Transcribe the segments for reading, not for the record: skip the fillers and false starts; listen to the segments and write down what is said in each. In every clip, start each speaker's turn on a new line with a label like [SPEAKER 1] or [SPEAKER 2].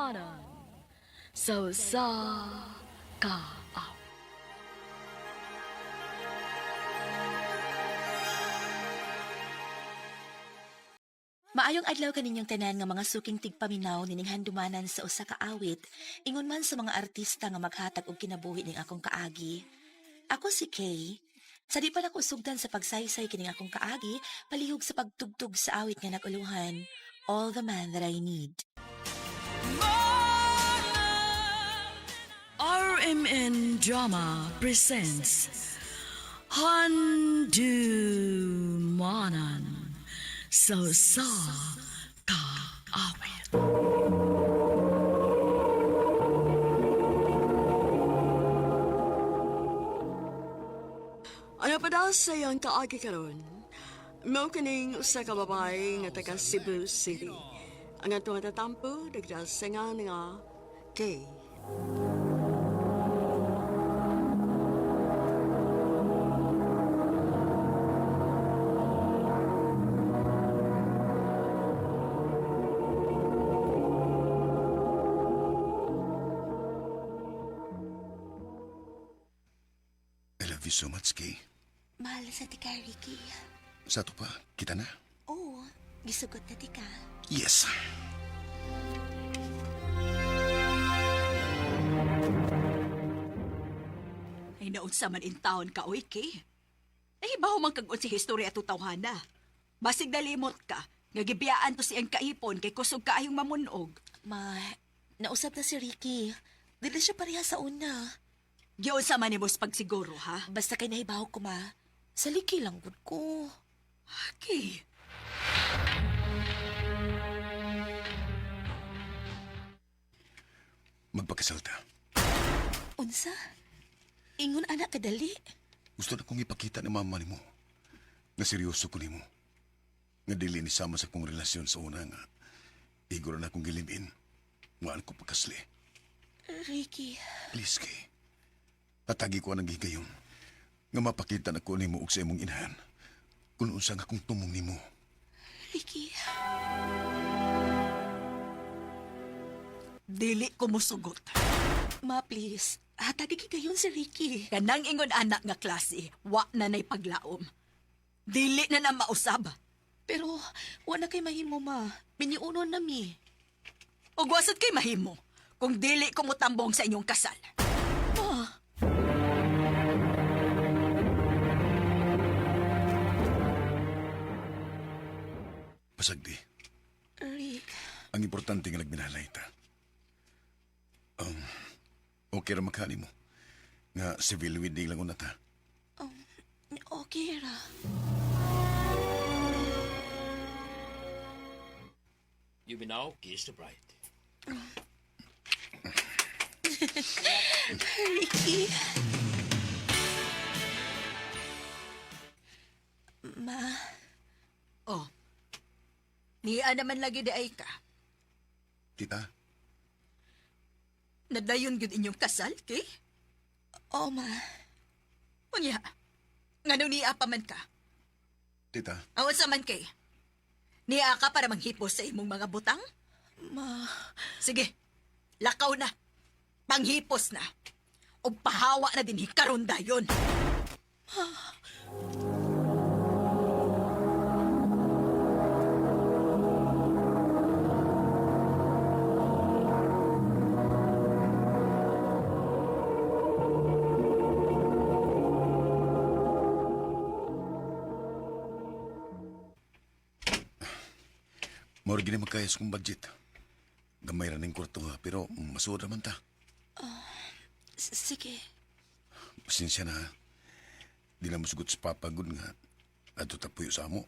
[SPEAKER 1] Handumanan sa usa ka awit.
[SPEAKER 2] Maayong adlaw kaninyong tanan nga mga suking tigpaminaw nining handumanan sa usa ka awit, ingon man sa mga artista nga maghatag og kinabuhi ning akong kaagi. Ako si Kay. Sa di pa nako sugdan sa pagsaysay kining akong kaagi, palihog sa pagtugtog sa awit nga nag-uluhan, All the Man That I Need.
[SPEAKER 1] RMN Drama presents Handumanan sa usa ka awit.
[SPEAKER 3] Ano pa daw sa iyang kaagi karon? Mao kining usa ka babae nga taga Cebu City. Ang atong tatampo nagdasengan nga Kay.
[SPEAKER 4] I love you so much, Kay.
[SPEAKER 2] Mahal sa tika, Ricky.
[SPEAKER 4] Sa ato pa, kita na?
[SPEAKER 2] Oo, gisugot na tika.
[SPEAKER 4] Yes.
[SPEAKER 5] Ay naunsa man in taon ka, oy, Kay. Ay baho man kag si historya ato tawhana. Basig nalimot ka, nga gibiyaan to siyang kaipon kay kusog kaayong mamunog.
[SPEAKER 2] Ma, nausap na si Ricky. Dili siya pareha sa una.
[SPEAKER 5] Giunsa man nimo sa pagsiguro, ha?
[SPEAKER 2] Basta kay nahibaw ko, ma. Saliki lang gud ko.
[SPEAKER 5] Kay.
[SPEAKER 4] Magpakasal ta.
[SPEAKER 2] Unsa? Ingon anak kadali.
[SPEAKER 4] Gusto na kong ipakita ni mama nimo. Nga seryoso ko nimo. Nga dili ni sama sa kong relasyon sa una nga. Igor na akong gilibin. Waan ko pagkasli.
[SPEAKER 2] Ricky,
[SPEAKER 4] Please, Kay. Patagi ko ang gigayon. Nga mapakita na ko nimo og sa imong inahan. Kung unsa nga akong tumong nimo.
[SPEAKER 2] Ricky.
[SPEAKER 5] Dili ko musugot.
[SPEAKER 2] Ma, please. Hatagi kayon si Ricky.
[SPEAKER 5] Kanang ingon anak nga klase, wa na nay paglaom. Dili na na mausab.
[SPEAKER 2] Pero, wala kay mahimo, ma. Miniunon na mi.
[SPEAKER 5] Ug wasad kay mahimo kung dili ko motambong sa inyong kasal.
[SPEAKER 2] Ma,
[SPEAKER 4] Pasagdi.
[SPEAKER 2] Rick.
[SPEAKER 4] Ang importante nga nagminalay ta. Um, okay ra makani mo. Nga civil wedding lang una ta.
[SPEAKER 2] Okay ra.
[SPEAKER 6] You may now kiss the bride.
[SPEAKER 2] Ricky. Ma,
[SPEAKER 5] Oh. Niya naman lagi di ay ka.
[SPEAKER 4] Tita,
[SPEAKER 5] Nadayon gyud inyong kasal, kay?
[SPEAKER 2] oo, ma.
[SPEAKER 5] Unya. Ngano niya pa man ka?
[SPEAKER 4] tita,
[SPEAKER 5] Awan sa man kay. Niya ka para manghipos sa imong mga butang?
[SPEAKER 2] Ma,
[SPEAKER 5] Sige, lakaw na. Panghipos na. O pahawa na din hikaron dayon.
[SPEAKER 4] Mao gini magkayas kong budget. Gamay ra ning kwarto ha, pero masuod ra man ta.
[SPEAKER 2] sige.
[SPEAKER 4] Pasensya na ha. Di na mosugot sa papa gud nga. Adto ta puyo sa amo.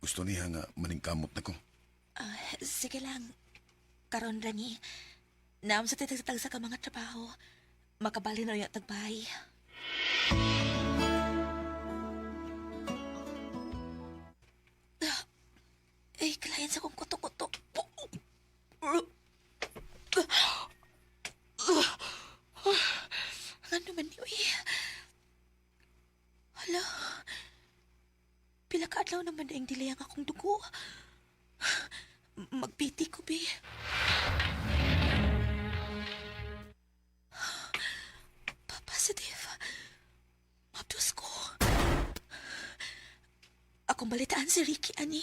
[SPEAKER 4] Gusto niya nga maningkamot na ko.
[SPEAKER 2] Ah, sige lang. Karon rani. Naam sa titag sa ka mga trabaho. Makabali na yung tagbay. Ah, ay, kalayan sa kong kuto-kuto. Ano man ni, uy? Hala. Pila ka adlaw naman na ang delay ang akong dugo. Magpiti ko, be. Mabalitaan si Ricky ani.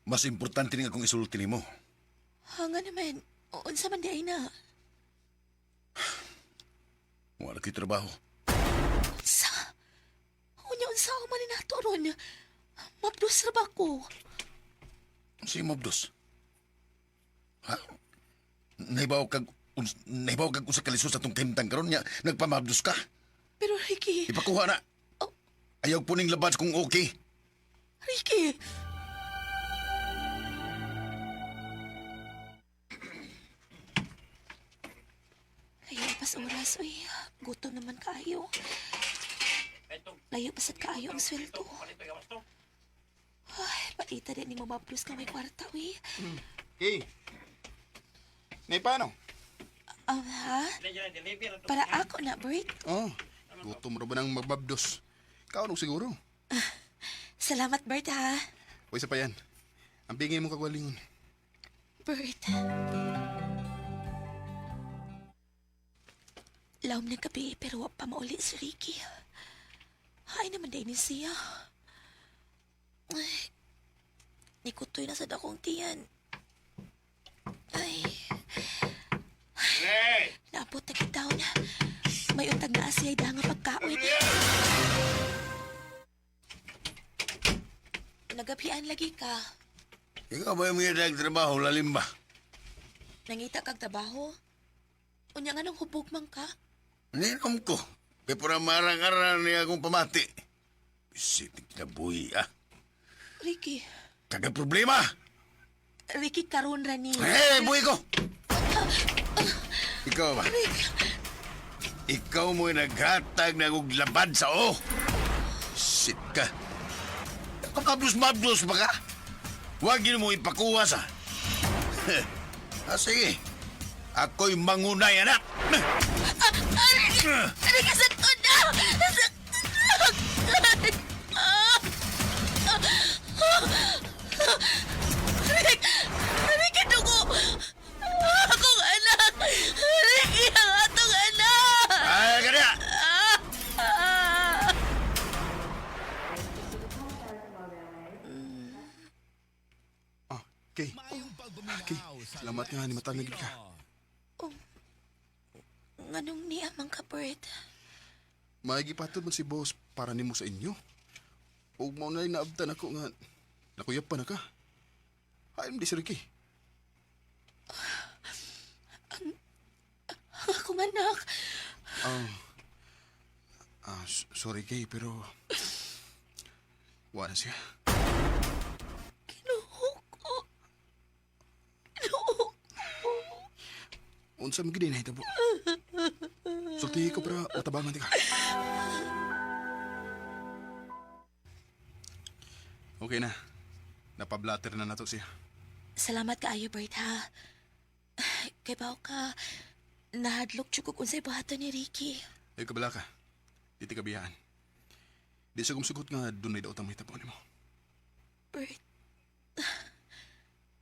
[SPEAKER 4] Mas importante ni akong isulti nimo.
[SPEAKER 2] Nga naman, unsa man di ay na.
[SPEAKER 4] Wala ko'y trabaho.
[SPEAKER 2] Unsa? Unya unsa man ni nato ron? Mabdos ra ba ko?
[SPEAKER 4] Si Mabdos. Ha? Nahibaw kag nahibaw kag usa ka lisod sa atong kahimtang karon nya nagpamabdos ka.
[SPEAKER 2] Pero Ricky,
[SPEAKER 4] Ipakuha na.
[SPEAKER 2] Oh.
[SPEAKER 4] Ayaw po ning labas kung okay.
[SPEAKER 2] Ricky. Layo pas oras, uy. Gutom naman kaayo. Layo pasad kaayo ang sweldo. Ay, paita din ni mo mablos ka may kwarta, uy.
[SPEAKER 7] Kay. Nay, paano?
[SPEAKER 2] Ha? Para ako na, Bert.
[SPEAKER 7] Oh, gutom ra ba ng magbabdos? Kaon og siguro.
[SPEAKER 2] Salamat, Bert, ha?
[SPEAKER 7] Uy, sa pa yan. Ang bingay mo kagwalingon.
[SPEAKER 2] Bert. Lawom ng gabi pero wa pa mauli si Ricky. Hay naman din ni siya. Ay, nikutoy na sa dakong tiyan. Ay. Naabot na kita na. May utag na siya da nga pagkaon. Nagapian lagi ka.
[SPEAKER 4] Ikaw ba yung mga trabaho lalim ba?
[SPEAKER 2] Nangita kag trabaho? Unya nga nang hubog man ka?
[SPEAKER 4] Ninom ko. Kaya para marang-arang niya akong pamati. Isitig na buhi, ah.
[SPEAKER 2] Ricky,
[SPEAKER 4] Kaga problema.
[SPEAKER 2] Ricky karon ra ni.
[SPEAKER 4] Eh, buhi ko! Ikaw ba?
[SPEAKER 2] Ricky,
[SPEAKER 4] Ikaw mo'y naghatag na og labad sa o. Shit ka. Kapablos-mablos ba ka? Huwag yun mo ipakuha sa... Sige. Ako'y mangunay, anak.
[SPEAKER 2] Ricky sakto na. Sakto. Rick, Ricky dugo. Akong anak. Ricky ang atong anak.
[SPEAKER 4] Ay, kanya!
[SPEAKER 7] Ah, Kay. Kay, salamat nga ni matang ka.
[SPEAKER 2] Nganong niya man ka, Bert?
[SPEAKER 7] Maigipatod man si boss para nimo sa inyo. Ug mao na naabtan ako nga nakuyap pa na ka. Ay, hindi si Ricky.
[SPEAKER 2] Ang akong anak.
[SPEAKER 7] Ah, sorry Kay, pero wala siya.
[SPEAKER 2] Kinuho ko. Kinuho ko.
[SPEAKER 7] Unsa man gid na hitabo. Sultihi ko para matabangan di ka. Okay na. Napablatter na nato siya.
[SPEAKER 2] Salamat kaayo, Bert, ha? Kay bao ka, nahadlok jud kog unsay buhaton ni Ricky.
[SPEAKER 7] Ay, kabala ka. Di ti kabiyaan. Di sa kumsugot nga dunay daw tang mahitabo nimo.
[SPEAKER 2] Bert,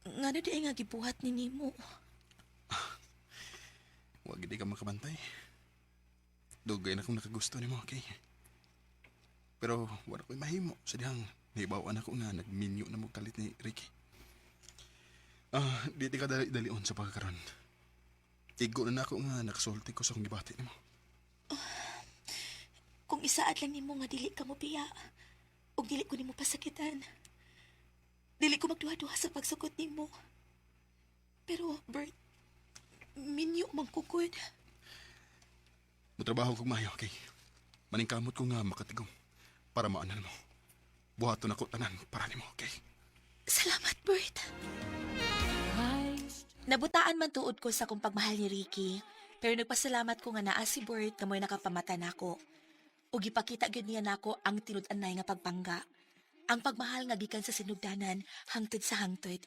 [SPEAKER 2] ngano di ay nga gibuhat ni nimo?
[SPEAKER 7] Huwag di ka makabantay. Dugay na kong nakagusto nimo, okay? Pero wala ko'y mahimo sa dihang nahibawan ako nga nagminyo na mo kalit ni Ricky. Ah, di ti ka dali-dalion sa pagkakaroon. Igo na nako nga nakasulti ko sa akong gibati nimo.
[SPEAKER 2] Kung isaad lang nimo nga dili ka mo biya, ug dili ko nimo pasakitan. Dili ko magduha-duha sa pagsukot nimo. Pero, Bert, minyo man ko gud.
[SPEAKER 7] Mutrabaho kog maayo, okay? Maningkamot ko nga makatigom para maanan mo. Buhaton ako tanan para nimo, okay?
[SPEAKER 2] Salamat, Bert. Nabutaan man tuod ko sa kong pagmahal ni Ricky, pero nagpasalamat ko nga naa si Bert nga mo'y nakapamata nako. Ug gipakita gyud niya nako ang tinud-anay nga pagpangga. Ang pagmahal nga gikan sa sinugdanan hangtod sa hangtod.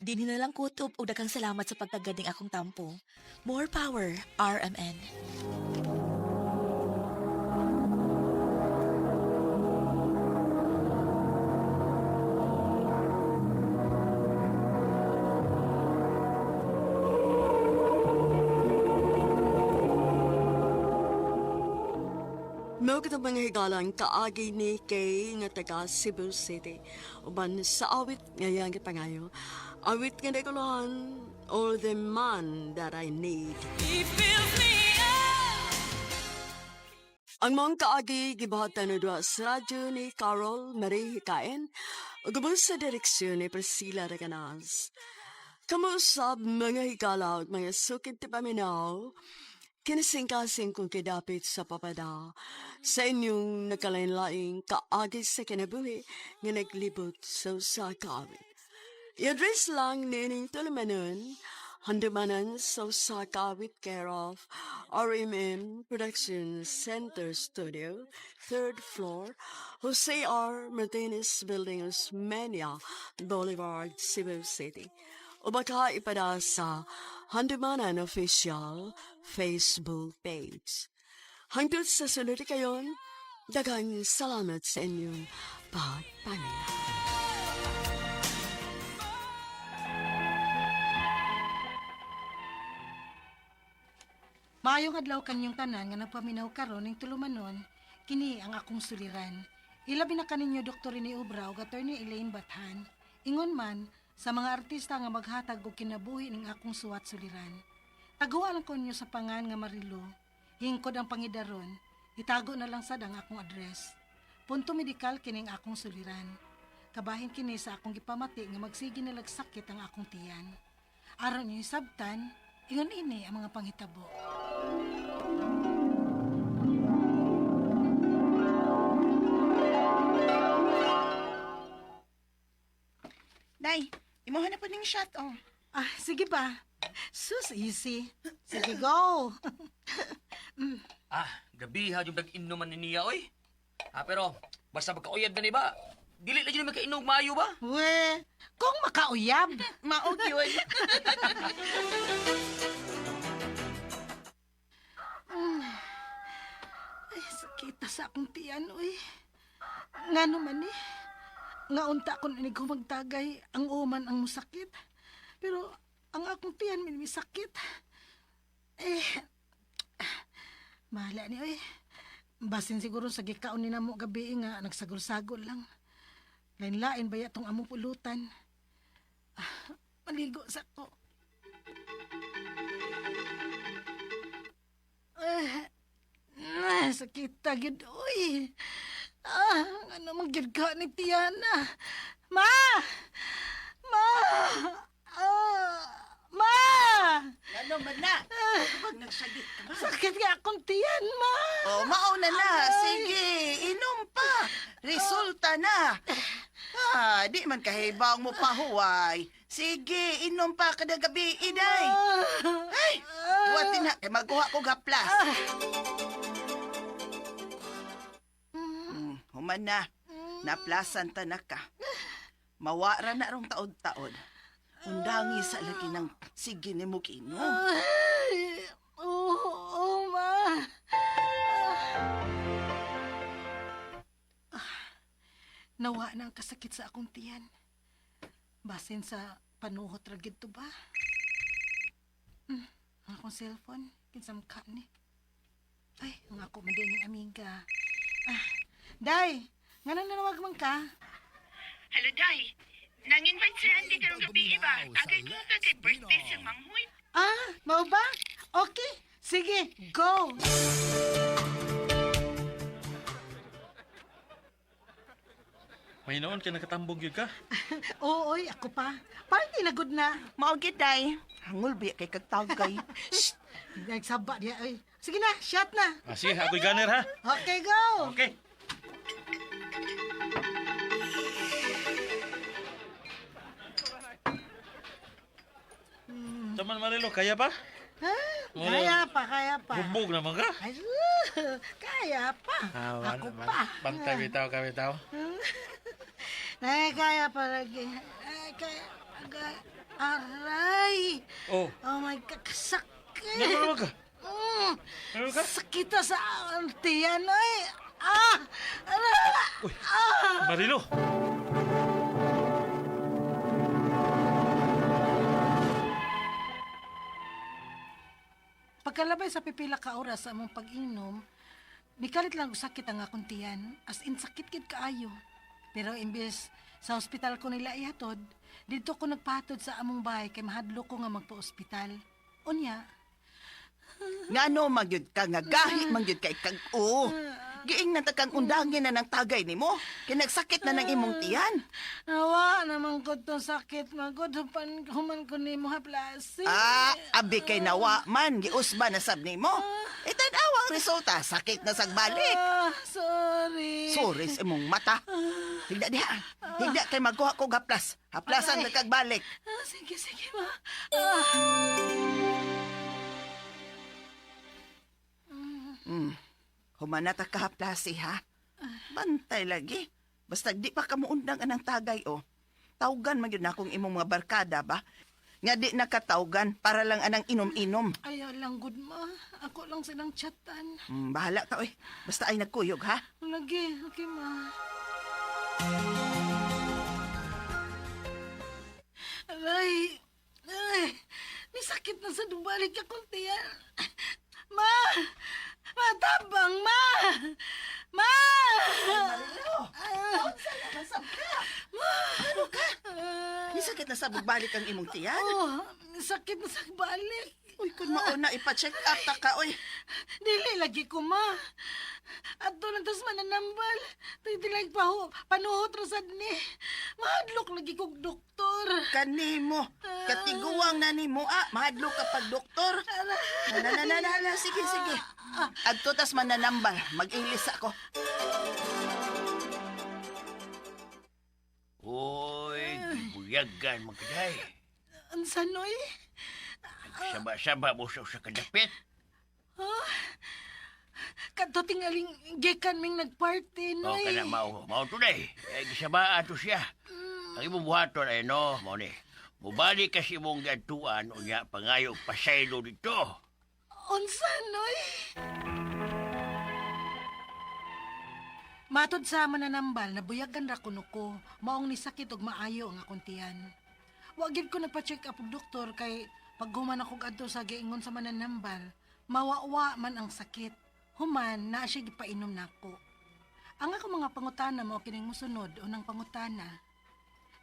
[SPEAKER 2] Dinhi na lang kutob ug daghang salamat sa pagtagad ning akong tampo. More power, RMN.
[SPEAKER 3] Mao kitong mga higalang kaagi ni Kay nga taga Cebu City. Uban sa awit nga iyang gipangayo. Awit nga naikuluhan, All the Man That I Need. Ang mga kaagi gibuhatan na duha sa radyo ni Carol Marie Hikain ug ubos sa direksyon ni Priscilla Reganas. Kamuusab mga higala ug mga sukid ti paminaw, kinasingkasing kong kidapit sa papada sa inyong nakalain-laing kaagi sa kinabuhi nga naglibot sa usa ka awit. I-address lang nining tulumanon, handumanan sa usa ka awit care of RMN Production Center Studio, third floor, Jose R. Martinez Building, Osmeña Boulevard, Cebu City. O baka ipada sa Handumanan Official Facebook page. Hangtod sa sunod kayon, daghang salamat sa inyong pagpaminaw.
[SPEAKER 8] Maayong adlaw kanyong tanan nga nagpaminaw karon ning tulumanon, kini ang akong suliran. Ilabi na kaninyo Dr. Rene Obra ug Attorney Elaine Bathan. Ingon man sa mga artista nga maghatag og kinabuhi ning akong suwat suliran. Taguan lang ko ninyo sa pangan nga Marilo. Hingkod ang pangidaron, itago na lang sad ang akong address. Punto medikal kining akong suliran. Kabahin kini sa akong gipamati nga magsige na lagsakit ang akong tiyan. Aron niyo sabtan, ingon ini ang mga panghitabo.
[SPEAKER 9] Day, imuha na po ning shot, oh.
[SPEAKER 8] Ah, sige ba? Sus, easy. Sige, go.
[SPEAKER 6] Ah, gabi ha, yung nag-inuman ni niya, oy. Ah, pero, basta magkauyab na ni ba? Dili na yun makainog maayo ba?
[SPEAKER 8] We, kung makauyab.
[SPEAKER 9] Maog yun.
[SPEAKER 8] Ay, sakita sa akong tiyan, uy. Nga naman eh. Nga unta ko na magtagay, ang uman ang musakit. Pero ang akong tiyan min misakit. Eh, mahala ni, uy. Basin siguro sa gikaon ni namo gabi nga nagsagol-sagol lang. Lain-lain ba tong among pulutan? Ah, maligo sa ko. Ah, ah, sakit ta gyud uy. Ah, ano man gyud ka ni Tiana? Ma! Ma! Ah, ma!
[SPEAKER 9] Ano man na? Pag nagsagit ka ba?
[SPEAKER 8] Sakit nga akong tiyan, ma!
[SPEAKER 9] Oh, mauna na. Sige, inom pa. Resulta na. Ah, di man kahibaw mo pahuway. Sige, inom pa kada gabi, iday. Ay, buhatin na. Kay magkuha ko gaplas. Human na. Naplasan ta na ka. Mawara na rong taod-taod. Undangi sa lagi ng sige ni mo kinom.
[SPEAKER 8] Ay, oo, oh, ma. Ah, nawa na ang kasakit sa akong tiyan. Basin sa panuhot ra gid to ba? Ang akong cellphone, kinsam ka ni. Ay, ang ako man din yung amiga. Ah, Day, ngano nanawag man ka?
[SPEAKER 9] Hello, Day. Nang-invite si Andy karong gabi iba. Agay ko ka kay birthday si Manghoy.
[SPEAKER 8] Ah, mao ba? Okay, sige, go!
[SPEAKER 10] May noon ka nakatambog yun ka.
[SPEAKER 8] Oo, oy, ako pa. Party na good na.
[SPEAKER 9] Mao gid, Day. Hangol biya kay kagtagay.
[SPEAKER 8] Shh! Nagsaba niya, oy. Sige na, shot na.
[SPEAKER 10] Ah, sige, ako'y gunner ha.
[SPEAKER 8] Okay, go!
[SPEAKER 10] Okay. Taman Marilo, kaya pa?
[SPEAKER 8] Ha? Kaya pa, kaya pa.
[SPEAKER 10] Bubog naman ka.
[SPEAKER 8] Ay, kaya pa.
[SPEAKER 10] Ah,
[SPEAKER 8] Ako pa.
[SPEAKER 10] Bantay bitaw ka bitaw.
[SPEAKER 8] Ay, kaya pa lagi. Ay, kaya. Agay. Aray!
[SPEAKER 10] Oh,
[SPEAKER 8] Oh my God, kasakit.
[SPEAKER 10] naman ka. Ano ka?
[SPEAKER 8] Sakit na sa tiyan, ay. Ah! Aray!
[SPEAKER 10] Uy, Marilo.
[SPEAKER 8] Pagkalabay sa pipila ka oras sa among pag-inom, Nikalit lang og sakit ang akong tiyan, as in sakit gid kaayo. Pero imbes sa ospital ko nila ihatod, didto ko nagpahatod sa among bahay kay mahadlok ko nga magpa-ospital. Unya,
[SPEAKER 9] Ngano magyud ka nga gahi mangyud kay kag o. Giingnan ta kang undangin na ng tagay nimo. Kay nagsakit na ng imong tiyan.
[SPEAKER 8] Awa naman ko tong sakit, magod human, human ko nimo haplasi.
[SPEAKER 9] Ah, abi kay nawa man giusba na sab nimo. E tan-aw ang resulta, sakit na sagbalik.
[SPEAKER 8] Ah, sorry.
[SPEAKER 9] Sorry sa imong mata. Higda diha. Higda kay magkuha kog haplas. Haplasan na kag balik.
[SPEAKER 8] Ah, sige, sige, ma. Ah.
[SPEAKER 9] Humanata ka haplasi ha. Bantay lagi. Basta di pa kamuundang anang tagay o. Tawgan man gyud na akong imong mga barkada ba? Nga di nakatawgan para lang anang inom-inom.
[SPEAKER 8] Ayaw lang, good ma. Ako lang silang chatan.
[SPEAKER 9] Bahala ka oy. Basta ay nagkuyog ha.
[SPEAKER 8] Lagi, okay, ma. Aray! Ay! May sakit na sa dubalik akong tiyan. Ma! Ma, tabang, ma! Ma!
[SPEAKER 9] Marilo! Ano ka? May sakit na sa bugbalik ang imong tiyan?
[SPEAKER 8] Oh, may sakit na sa balik.
[SPEAKER 9] Uy, kun mauna ipa-check up ta ka oy.
[SPEAKER 8] Dili lagi ko, ma. Adto lang tas mananambal. Titilag pa ho. Panuhot ra sad ni. Mahadlok lagi kog doktor.
[SPEAKER 9] Kanimo, katiguang na nimo ah, mahadlok ka pag doktor. Na na na na, na, sige sige. Adto tas mananambal, mag-ilis ako.
[SPEAKER 11] Uy, gibuyagan magkaday.
[SPEAKER 8] Unsa noy?
[SPEAKER 11] Saba-saba mo sa usa ka dapit.
[SPEAKER 8] Kadto tingaling gikan ming nagparty
[SPEAKER 11] O,
[SPEAKER 8] noy.
[SPEAKER 11] kana mao. Mao tunay. Ay, gisabaan to siya. Ang imong buhaton ay no, mao ni. Mubalik ka sa imong giadtuan unya pangayo og pasaylo dito.
[SPEAKER 8] Unsa noy? Matod sa mananambal na buyagan ra kuno ko, maong nisakit og maayo ang akong tiyan. Wa gid ko nagpa-check up og doktor kay paghuman ako adto sa giingon sa mananambal, mawawa man ang sakit. Human naa siya gipainom nako. Ang ako mga pangutana mao kining mosunod unang pangutana.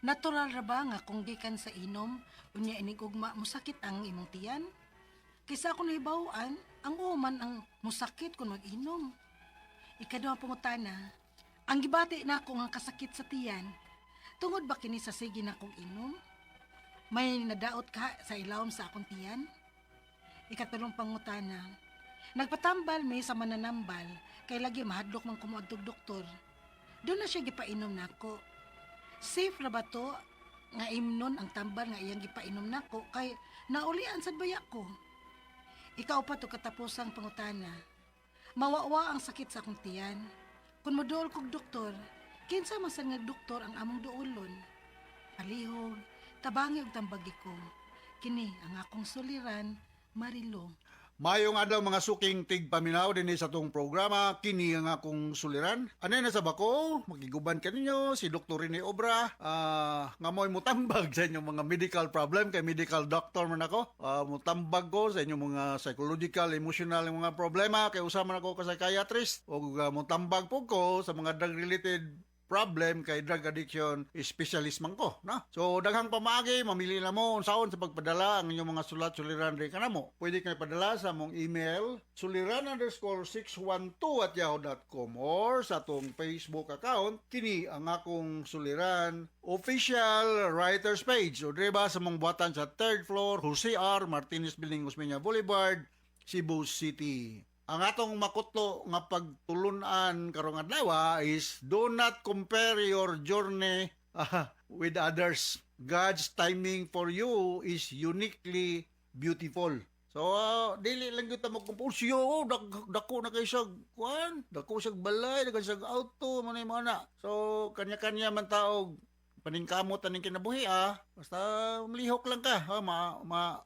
[SPEAKER 8] Natural ra ba nga kung gikan sa inom, unya inig ugma mosakit ang imong tiyan? Kaysa ako nahibaw-an, ang uman ang musakit kung mag-inom. Ikaduha pangutana, ang gibati nako nga kasakit sa tiyan, tungod ba kini sa sige na kong inom? May nadaot ka sa ilawom sa akong tiyan? Ikatulong pangutana, nagpatambal may sa mananambal, kay lagi mahadlok man kumuadtog doktor. Doon na siya gipainom nako. Safe ra ba to nga imnon ang tambal nga iyang gipainom nako kay naulian sad baya ko. Ikaw pa to katapusang pangutana. Mawawa ang sakit sa akong tiyan. Kung moduol kog doktor, kinsa man sad nga doktor ang among duolon. Palihog, tabangi og tambagi ko. Kini ang akong suliran, Marilo.
[SPEAKER 12] Mayong adlaw mga suking tigpaminaw dinhi sa atong programa kini ang akong suliran. Anay na sa bako, magiguban kaninyo si Dr. Rene Obra nga mo'y mutambag sa inyong mga medical problem kay medical doctor man ako. Mutambag ko sa inyong mga psychological, emotional mga problema kay usa man ako ka psychiatrist ug mutambag po ko sa mga drug related problem kay drug addiction specialist man ko, no? So daghang pamaagi, mamili na mo unsaon sa pagpadala ang inyong mga sulat suliran rin kanamo. Pwede kayo padala sa among email suliran_612@yahoo.com or sa atong Facebook account kini ang akong suliran official writers page o dire ba sa mong buhatan sa third floor Jose R. Martinez Building, Osmeña Boulevard, Cebu City. Ang atong makutlo nga pagtulunan karong adlaw is do not compare your journey with others. God's timing for you is uniquely beautiful. So, dili lang gyud ta magkumpare. Siya, oh, dako na kay siya, kuan, dako siya balay, dako siya auto, manay mga na. So, kanya-kanya man taog paningkamot aning kinabuhi ah. Basta lihok lang ka, ha, ma, ma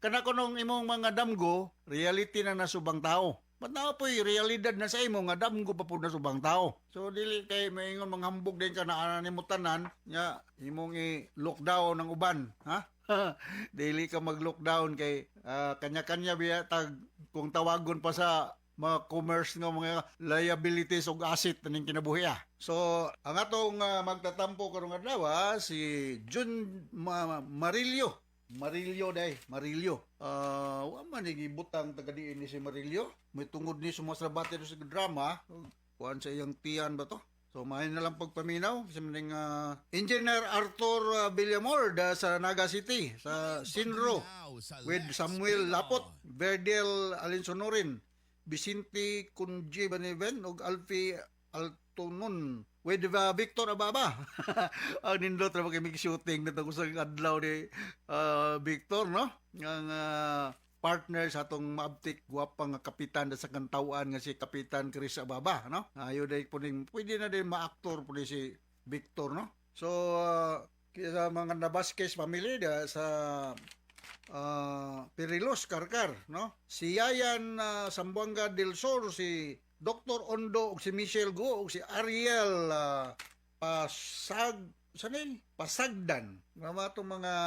[SPEAKER 12] kana kunong imong mga damgo, reality na nasubang tao. Ba't na po'y realidad na sa imo nga damgo pa pud nasubang tao. So dili kay maingon manghambog din ka na ana nimo tanan nya imong i-lockdown ang uban, ha? Dili ka mag-lockdown kay kanya-kanya biya tag kung tawagon pa sa mga commerce nga mga liabilities ug asset ning kinabuhi ah. So, ang atong magtatampo karong adlaw ah, si Jun Marillo. Marillo day, Marillo. Wa man ni gibutang taga diin ni si Marillo. May tungod ni sumasabate sa drama, kuan sa iyang tiyan ba to? So mahin na lang pagpaminaw sa maning Engineer Arthur Villamor da sa Naga City sa Sinro with Samuel Lapot, Verdel Alinsonorin, Vicente Kunji Baniven ug Alfie Altonon with Victor Ababa. Ang nindot ra kay shooting nito sa adlaw ni Victor, no? Ang partner sa atong maabtik gwapa nga kapitan sa kantawan nga si Kapitan Chris Ababa, no? Ayo day po ning pwede na din maaktor po ni si Victor, no? So sa mga Nabasquez family da sa Perilos Karkar, no? Si Yayan Sambuanga del Sur, si Dr. Ondo ug si Michelle Go ug si Ariel Pasag sanin Pasagdan. Mga itong mga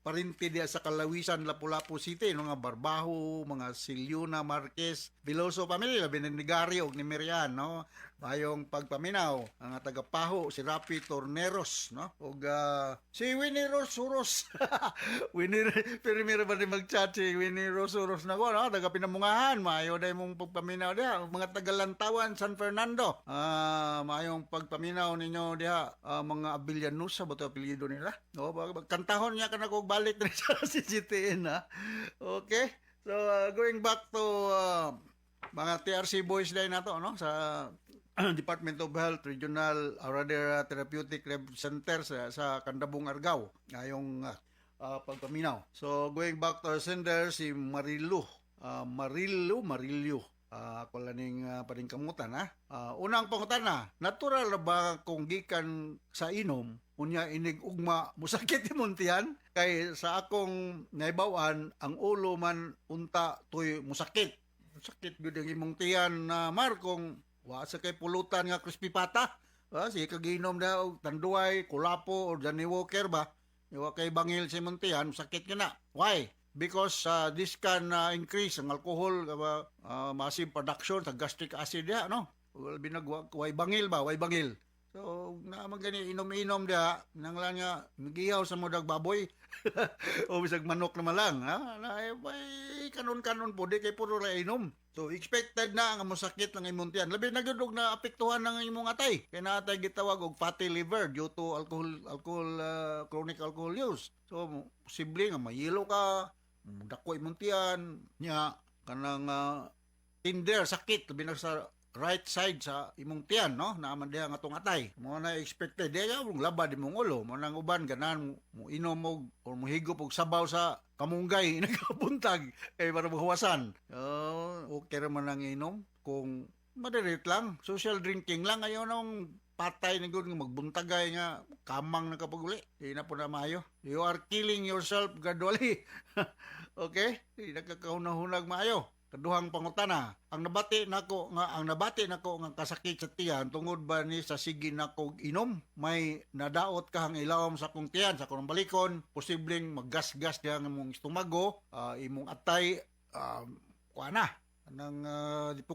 [SPEAKER 12] parinti diya sa Kalawisan, Lapu-Lapu City, no, nga Barbaho, mga Silyuna Marquez, Veloso family, labi ni Gary og ni Mirian, no? Mayong pagpaminaw, ang taga-Paho, si Rapi Torneros, no? Og si Winnie Rose Suros. Winnie, pero mira ba ni mag-chat si Winnie Rose Suros na ko, no? Taga Pinamungahan, maayo day mong pagpaminaw diha. Mga taga-Lantawan, San Fernando. Maayong pagpaminaw ninyo diha, mga Abillanusa ba to apelyido nila? No, kantahon niya ka na kog balik na sa CGTN, ha? Okay. So, going back to mga TRC boys dahil nato, no? Sa Department of Health Regional or rather Therapeutic Rehab Center sa Candabong, Argao ngayong pagpaminaw. So going back to our sender si Marilu. Marilu Marillo. Ako lang ning paningkamutan ha. Unang pangutana, natural ba kung gikan sa inom unya inig ugma musakit imong tiyan? Kay sa akong naibaw-an ang ulo man unta tuy musakit. Sakit gyud ang imong tiyan na Mar kung wa sa kay pulutan nga crispy pata. Sige kag inom na og Tanduay, Kulapo or Johnny Walker ba. Wa kay bangil sa imong tiyan, sakit ka na. Why? Because this can increase ang alcohol, massive production sa gastric acid diha, no? Well, binag way bangil ba, way bangil. So, na man gani inom-inom diha, nang lang nga migihaw sa mudag baboy o bisag manok naman lang, ha? Na, eh, bay, kanon-kanon po, di kay puro ra inom. So, expected na nga mosakit lang imong tiyan. Labi na gyud og naapektuhan ng imong atay. Kay naa tay gitawag og fatty liver due to alcohol, chronic alcohol use. So, posible nga mayilo ka, dako imong tiyan, nya kanang tender sakit labi na sa right side sa imong tiyan, no? Naaman diha nga atong atay. Mo na expected diha ka labad imong ulo. Mo nang uban ganahan mo inom og or mohigop og sabaw sa kamunggay nagabuntag kay para mahuwasan. Okay ra man ang inom kung moderate lang, social drinking lang, ayaw nang patay na gud nga magbuntagay nga kamang na kapag uli. Di na po na maayo. You are killing yourself gradually. Okay? Di na kakahunahunag maayo. Kaduhang pangutana, ang nabati nako nga kasakit sa tiyan tungod ba ni sa sige nako inom? May nadaot kahang ilawom sa akong tiyan, sa akong balikon, posibleng maggasgas diha ang imong estomago, imong atay, kuha na nang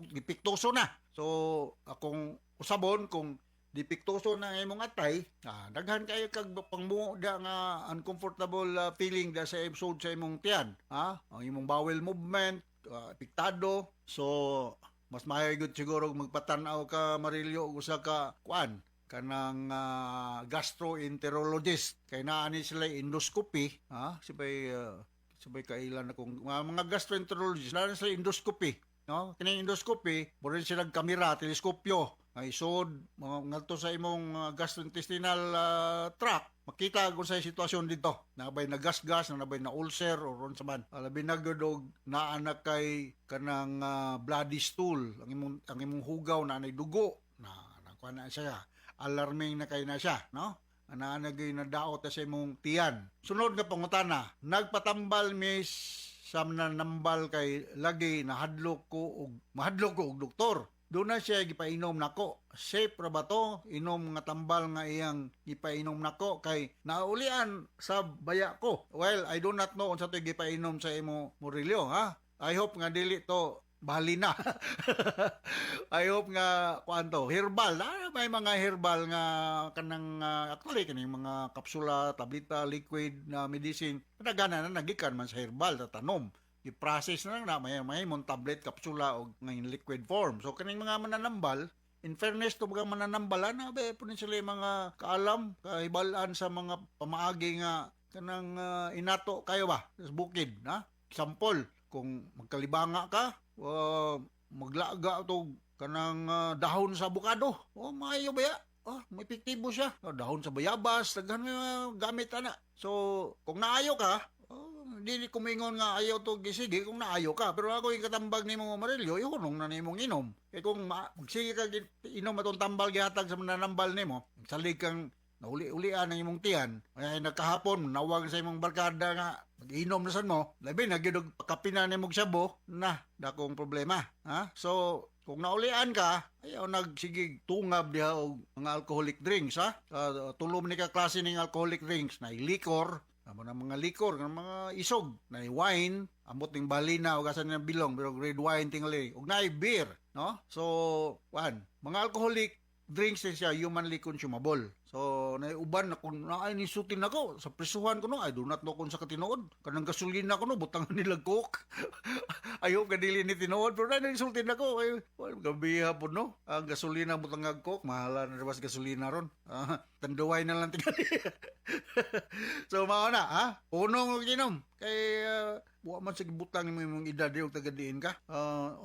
[SPEAKER 12] dipiktoso na. So akong usabon kung dipiktoso na ang imong atay, daghan kayo kag pangmuo da nga uncomfortable feeling da sa episode sa imong tiyan, ha? Ang imong bowel movement apektado. So mas maayo gyud siguro magpatan-aw ka, Marillo, og usa ka kuan kanang gastroenterologist kay naa ni sila endoscopy, ha? Sabay kailan na kung mga gastroenterologist naa ni sila endoscopy, no? Kining endoscopy mura sila kamera, teleskopyo nga isod mga ngadto sa imong gastrointestinal tract, makita kung sa sitwasyon dito nabay nagasgas na nabay na ulcer or unsa man. Labi na gyud og naa na kay kanang bloody stool ang imong hugaw na nay dugo na nakuha na siya, alarming na kay na siya, no? Ana na gyud nadaot na sa imong tiyan. Sunod nga pangutana, nagpatambal mi sa nambal kay lagi nahadlok ko og mahadlok ko og doktor. Doon na siya gipainom nako. Safe ra ba to? Inom nga tambal nga iyang gipainom nako kay naulian sa baya ko. Well, I do not know unsa to gipainom sa imo, Murillo, ha. I hope nga dili to Bali na. I hope nga kuan to, herbal, may mga herbal nga kanang actually kining mga kapsula, tableta, liquid na medicine, nagana na nagikan man sa herbal sa tanom. I-process na lang na may mong tablet, kapsula o ngayon liquid form. So kining mga mananambal, in fairness to mga mananambal na be punin sila yung mga kaalam, kahibalan sa mga pamaagi nga kanang inato kayo ba sa bukid, na? Example, kung magkalibanga ka, maglaga to kanang dahon sa abukado. Oh, maayo ba ya? Oh, may epektibo siya. Oh, dahon sa bayabas, daghan nga gamit ana. So, kung naayo ka, oh, dili kumingon nga ayaw to gisige kung naayo ka. Pero ako yung katambag nimo Marilio, ihunong na nimong inom. Kay kung magsige ka inom atong tambal gihatag sa mananambal nimo, salig kang nauli-ulian ang imong tiyan, ay nagkahapon, nawag sa imong barkada nga mag-inom na sad mo, labi na gyud og kapina nimo og sabo, na dakong problema. Ha? So, kung naulian ka, ayaw nagsigig tungab diha og mga alcoholic drinks, ha? Tulo man ni ka klase ning alcoholic drinks, na liquor, amo na mga liquor, nga mga isog, na wine, ambot ning balina og asa nang bilong, pero red wine tingali, ug naay beer, no? So, wan, mga alcoholic drinks ni siya humanly consumable. So, naiuban na kung naay ni sutin nako sa prisuhan ko no, I do not know kung sa katinuod. Kanang gasolina ko no, butangan nila coke. I hope kadili ni tinuod, pero naay sultin nako. Ay, well, gabi po no. Ang gasolina butangag coke, mahala na sa gasolina ron. Tanduay na lang tingali. So, mao na, ha? Punong og inom. Kay, wa man sa gibutang nimo imong edad og taga-diin ka.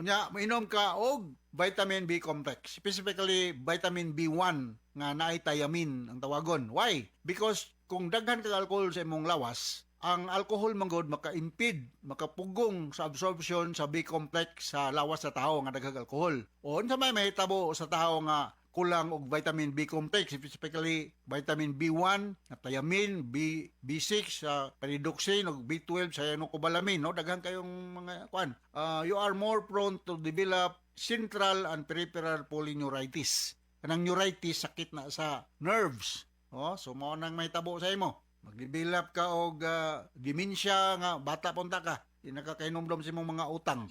[SPEAKER 12] Unya, mainom ka og vitamin B complex. Specifically, vitamin B1 nga naay thiamine ang tawagon. Why? Because kung daghan kag alcohol sa imong lawas, ang alcohol man gud maka-impede, makapugong sa absorption sa B complex sa lawas sa tao nga daghang alcohol. O unsa may mahitabo sa tao nga kulang og vitamin B complex, specifically vitamin B1, na thiamine, B B6 sa pyridoxine ug B12 sa cyanocobalamin, no? Daghan kayong mga kuan. You are more prone to develop central and peripheral polyneuritis. Kanang neuritis, sakit na sa nerves. Oh, so mao nang mahitabo sa imo. Mag-develop ka og dementia nga bata punta ka. Di nakakainomdom sa imong mga utang.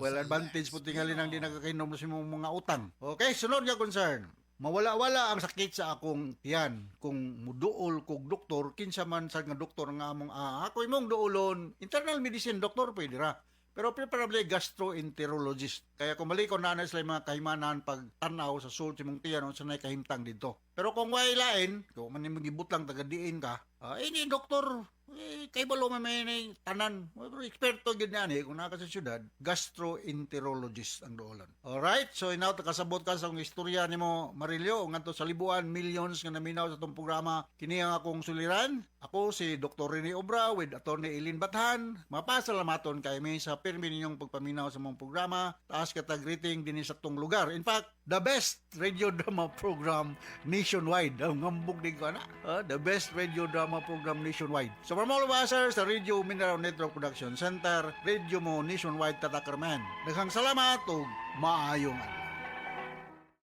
[SPEAKER 12] Well, advantage po tingali nang di nakakainomdom sa imong mga utang. Okay, sunod nga concern. Mawala-wala ang sakit sa akong tiyan. Kung muduol kog doktor, kinsa man sa nga doktor nga among ako imong duolon, internal medicine doktor pwede ra. Pero preferably gastroenterologist. Kaya kung mali ko na sila yung mga kahimanan pag tanaw sa sulod sa imong tiyan unsa nay kahimtang dito. Pero kung way lain, kung man imong gibutang taga diin ka, ini doktor eh, kay balo man may nay tanan. Pero eksperto gyud niyan eh kung naa ka sa syudad, gastroenterologist ang duolon. Alright, so inaw kasabot ka sa akong istorya nimo Marilio ngadto sa libuan millions nga naminaw sa atong programa. Kini ang akong suliran. Ako si Dr. Rene Obra with Attorney Eileen Bathan. Mapasalamaton kay mi sa pirmi ninyong pagpaminaw sa mong programa. Taas katag rating dinhi sa atong lugar. In fact, the best radio drama program nationwide. Ang ngambog din ko ana. The best radio drama program nationwide. So from all of us sir, sa Radio Mindanao Network Production Center, Radio Mo Nationwide Tatakarman. Daghang salamat ug maayong adlaw.